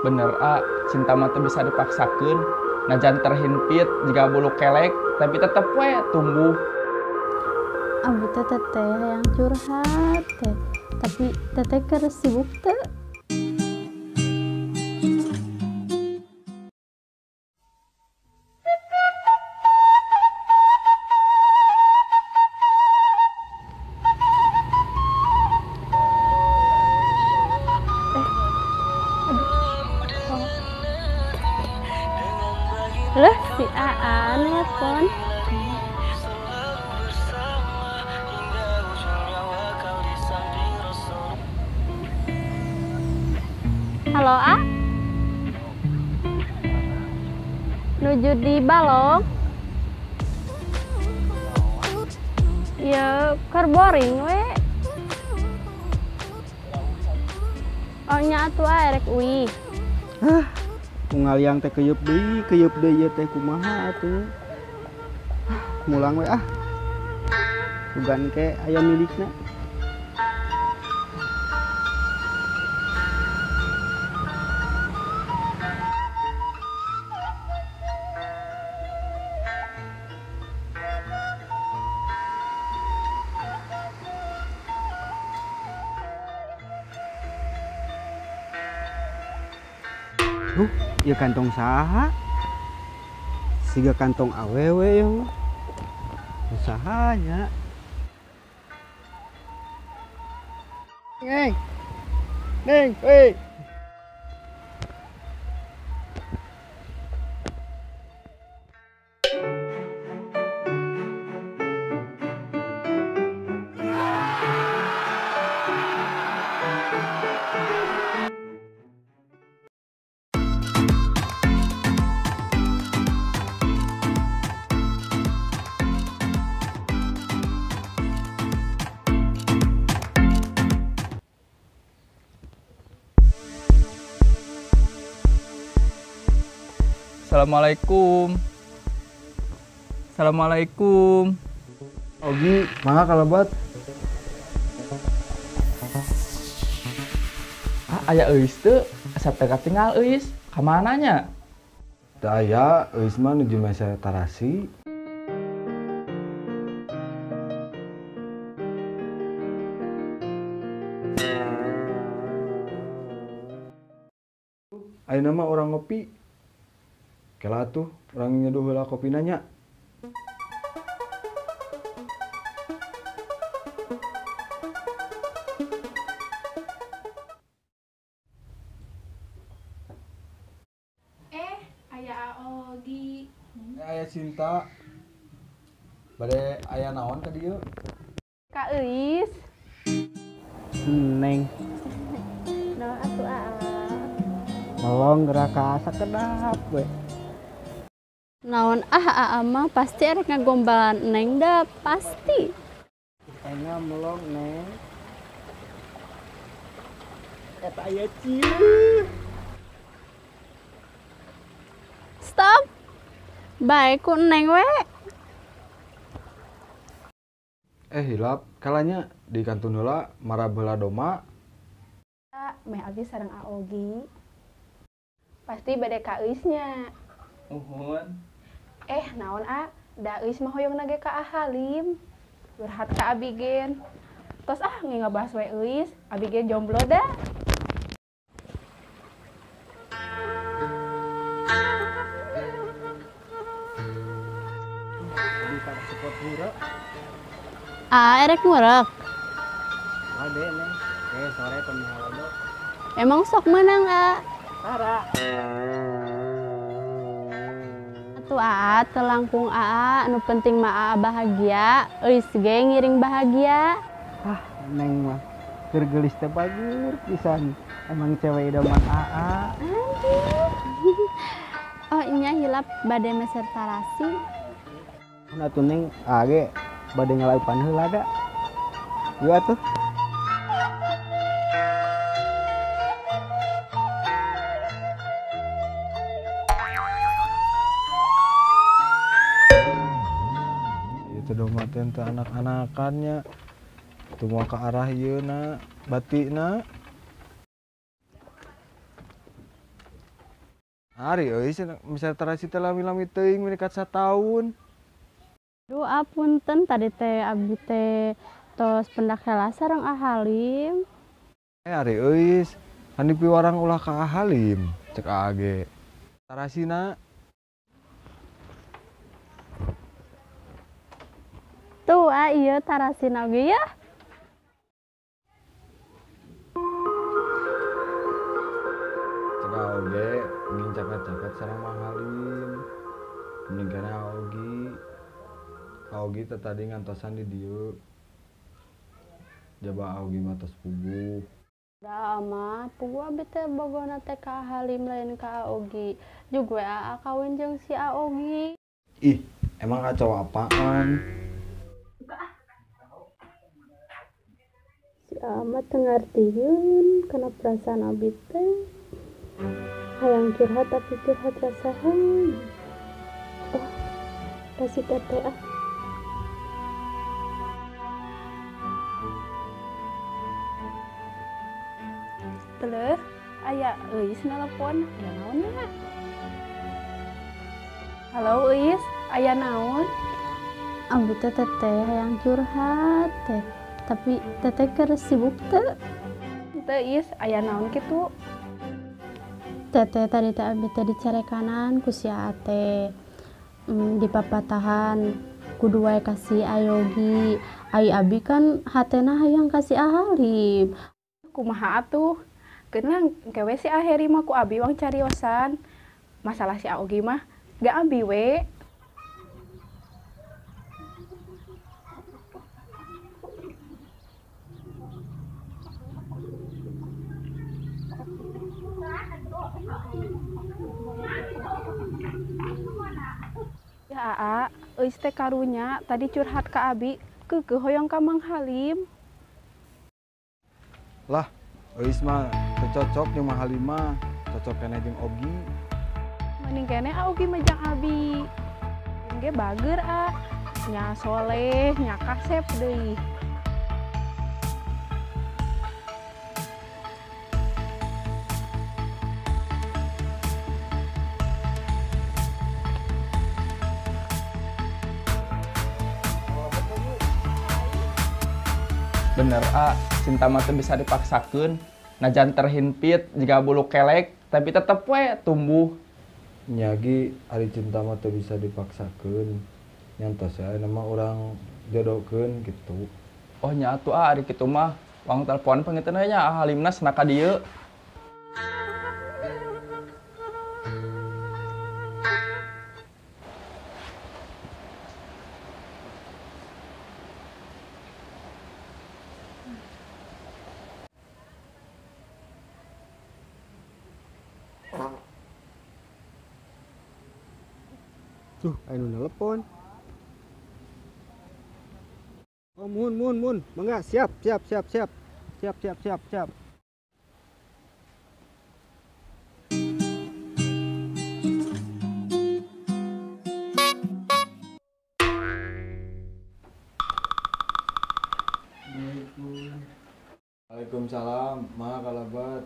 Bener a, cinta mah teu bisa dipaksakeun. Najan terhimpit jiga bulu kelek, tapi tetep we tumbuh. Abi teh teteh yang curhat teh, tapi teteh keur sibuk teh. Loh, si Aa nelpon. Halo, A? Nuju di balong? Ya, keur boring we. Oh nya atuh erek uih. Hah? Ngaliang teh keyeup deui ieu teh kumaha atuh. Mulang we ah. Sugan ke aya milikna. Ya kantong saha? Siga kantong awewe yo. Usahanya. Neng. Neng, weh. Assalamualaikum. Assalamualaikum. Ogi, mangga kalebat. Ah, aya euis teu, asa teu katinggal euis. Ka mana nya? Teu aya, euis mah nuju meser tarasi. Ayeuna mah urang ngopi. Kela tuh, orang nyeduh heula kopina nya. Aya Aogi. Aya Cinta. Bade aya naon ka dieu? Ka Euis. Neng. Naon atuh aa? Melong gerak ka sakedap we. Naon ah aa mah pasti erek ngagombalan Neng da pasti. Engga melong Neng. Eta aya cieu. Stop. Bae ku Neng we. Hilap kalanya di kantun heula marab heula doma. Meh abi sareng Aogi. Pasti bade ka Euisnya. Uhun. Naon a? Da Euis mah hoyong nage ka Halim. Curhat ka abi gen. Tos ah nge ngabahas we Euis, abi ge jomblo da. Ah, erek ngurek. Ade neng. Sore pemihalado. Emang sok menang a? Tara. Atuh aa teu langkung aa, nu penting mah aa bahagia, euis ge ngiring bahagia. Ah, neng mah keur geulis teh bagus pisan. Emang cewek idaman aa. Aduh. Oh nya hilap bade meser tarasi. Atuh neng aa ge bade ngalaupan heula da. Yuk atuh. Itu doma teh teu anak-anakannya. Itu mau ke arah ieu na, batikna. Ari euy misal tarasi teh lami-lami teuing mendekat sataun. Duh apunten tadi teh abdi teh tos pendak heula sareng A Halim. Ari euy kan dipiwarang ulah ka A Halim cek A ge. Tarasina. Tuh a ieu tarasina oge ya. Cek A oge ngin caket-caket sareng Mang Halim. Mending kana Ogi. Ogi teh tadi ngantosan di dieu. Jaba Ogi mah tos puguh. Da mah puguh abi teh bogona teh ka Halim lain ka Ogi. Jug we aa kawin jeung si Ogi. Ih, emang kacau apaan? Si Aa mah teu ngartieun kana perasaan abi teh. Hayang curhat tapi curhat rasahan. Oh, kasih teteh ah. Teleuh, aya Euis nelpon, aya naon nya? Halo Euis, aya naon? Abi teh teteh hayang curhat teh, tapi teteh keur sibuk teu? Teu Is, aya naon kitu? Teteh tadi teh abi teh dicarekanan ku si Aa teh. Dipapatahan kudu wae ka si Ayogi. Ai abi kan hatena hayang ka si A Halim. Kumaha atuh? Keun engke we si A Heri mah ku abi wang cariosan. Masalah si Aogi mah gak abi we. Ya Aa, euis teh karunya tadi curhat ka abi, keukeuh hoyong ka Mang Halim. Lah, euis mah teu cocok jeung Mang Halim mah, cocok keneh jeung Ogi. Mending keneh Ogi mah jang abi. Ge bager a, nya soleh, nya kasep deui. Bener a, cinta mah teu bisa dipaksakeun. Najan terhimpit jiga bulu kelek, tapi tetep we tumbuh. Nya ge ari cinta mah teu bisa dipaksakeun. Nyantos aya mah urang jodohkeun kitu. Oh nya atuh a, ari kitu mah wang telepon panggiteun we nya A Halimna cenah ka dieu. Tuh, aya nu nelepon. Oh, mun mun mun, mangga siap siap siap siap. Siap siap siap siap. Waalaikumsalam, ma kalabat.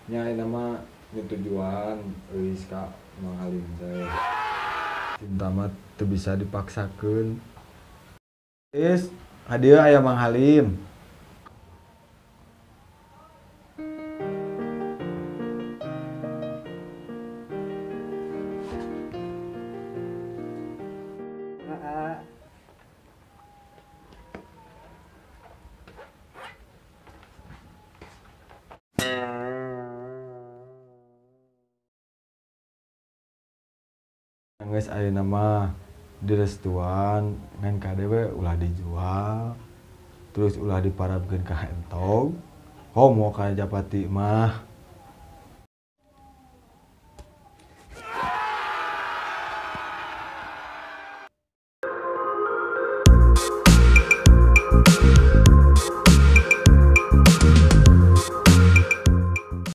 Nya ayeuna mah tujuan euis ka Mang Halim teh. Cinta mah teu bisa dipaksakeun. Is, hadieu aya Mang Halim. Aa. Geus ayeuna mah direstuan ngan kade we ulah dijual. Terus ulah diparabkeun ka entog. Komo ka Japati mah.